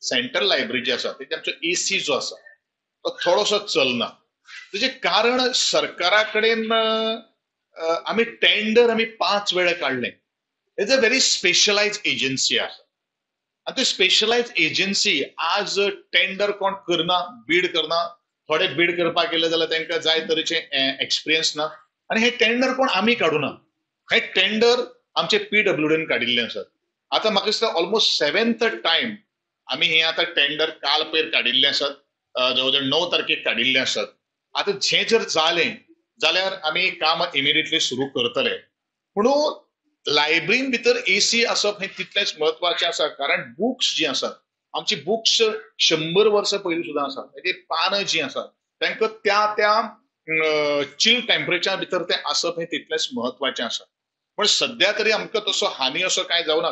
Central library जी आसा तेजे आमचो एसी जो आसा तो थोडोसो चलना. तेजें कारण सरकारा कडेन आमी टेंडर आमी 5 वेळा काडलें. It's a very specialised agency आसा आनी ती स्पेशलायज एजन्सी आज टेंडर कोण करना, बीड करना. थोडे बीड करपाक गेले जाल्यार तांकां जाय तरेचे एक्सपिरियन्स ना आनी हे टेंडर कोण आमी काडूना, हे टेंडर आमचे पीडब्ल्यूडीन काडिल्ले आसात. आतां म्हाका दिसता ऑलमोस्ट 7th time आमी हे आतां टेंडर काल पयर काडिल्ले आसात, जवळ जवळ 9 तारखेक काडिल्ले आसात. आतां हें जर जालें जाल्यार आमी काम इमिडिएटली सुरू करतले. पूण लायब्ररीन भितर एसी आसप हें तितलेंच म्हत्वाचें आसा, कारण बुक्स जी आसात आमची बुक्स 100 वर्सां पयलीं सुद्दां आसात. तेजी पानां जीं आसात तांकां त्या त्या चिल टेम्परेचर भितर तें आसप हें तितलेंच म्हत्वाचें आसा. पण सद्या तरी आमकां तसो हानी असो कांय जावना.